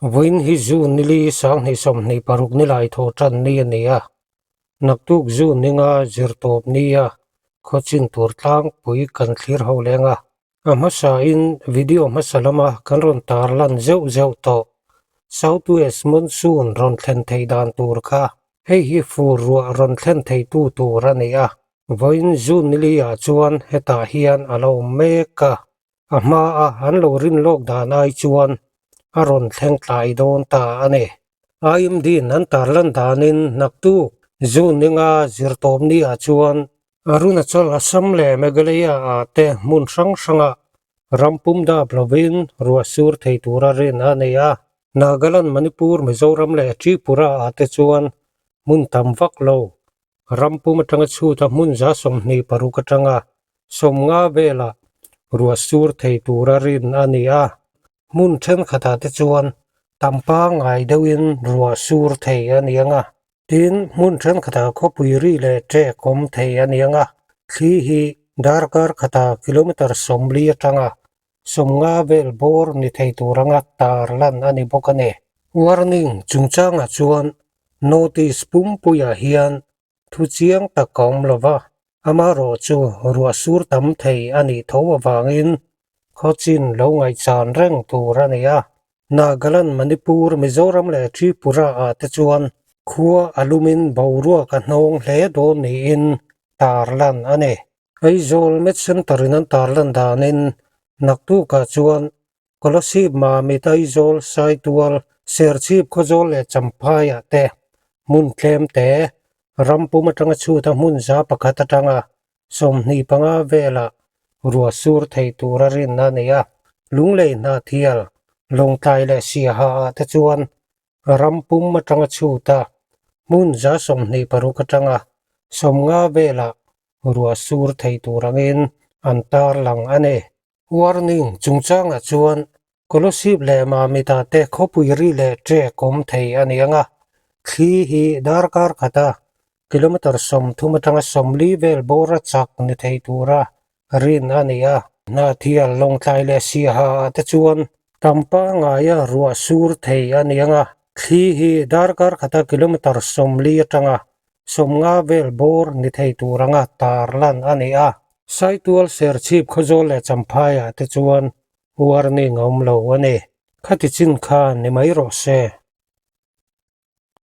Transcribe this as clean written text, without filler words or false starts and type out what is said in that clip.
Vawiin hi June nili 2026 nilai thaw tan ni a ni a, naktuk June ninga zirtawp nia khawchin tur tlangpui kan thlir ho leng a. A hmasain video hmasa lama kan rawn tarlan zeuh zeuh tawh South West Monsoon rawn thlen theih dan tur kha hei hi fur ruah rawn thlen theitu tur a ni a. Vawiin June nili ah chuan hetah hian a lo awm mek a, a hmaa an lo rin lawk dan ai chuan a rawn thleng tlai dawn ta a ni. IMD in an tarlan danin naktuk June ninga zirtawp ni ah chuan Arunachal, Assam leh Meghalaya ah te hmun hrang hrangah ram pum dap lovin ruah sur thei tura rin a ni a. Nagaland, Manipur, Mizoram leh Tripura ah te chuan hmun tam vak lo Ram pum atanga chhuta hmun 26 atanga 50 velah ruah sur thei tura rin a ni a. Hmun thenkhatah te chuan tam pangngai deuhin ruah sur thei a ni ang a. Tin, hmun thenkhatah khawpui ri leh ṭek awm thei a ni ang a. Thli hi darkar khatah kilometre 40 atanga 50 vel bawr ni thei tur anga tar lan a ni bawk a ni. Warning chungchangah chuan Notice pumpuiah hian thu chiang tak a awm lo va, amaherawh chu ruah sur tam thei a nih tho avangin khawchin lo ngaihchan reng tur a ni a. Nagaland, Manipur, Mizoram leh Tripura ah te chuan khua a lumin boruak a hnawng hle dawn niin tarlan a ni. Aizawl Med Centre in an tarlan danin naktukah chuan Kolasib, Mamit, Aizawl, Saitual, Serchhip, Khawzawl leh Champhaiah te hmun tlem te, ram pum atanga chhuta hmun 100 atanga 25 velah ruah sur thei tura rin a ni a. Lunglei Hnahthial, Lawngtlai leh Siaha ah te chuan ram pum atanga chhuta hmun 26 atanga 50 velah ruah sur thei tur angin an tarlang a ni. Warning chungchangah chuan Kolasib leh Mamita te khawpui ri leh ṭek awm thei a ni ang a, thli hi darkar khata kilometre 30 atanga 40 vel bawra chak ni thei tura rin a ni a. Hnahthial, Lawngtlai leh Siaha ah te chuan tam pangaia ruah sur thei a ni ang a, thli hi darkar khata kilometre 40 atanga 50 vel bawr ni thei tur anga tarlan a ni a. Saitual Serchhip Khawzawl leh Champhaiah te chuan warning a awm lo a ni. Khati chin kha ni mai rawh se.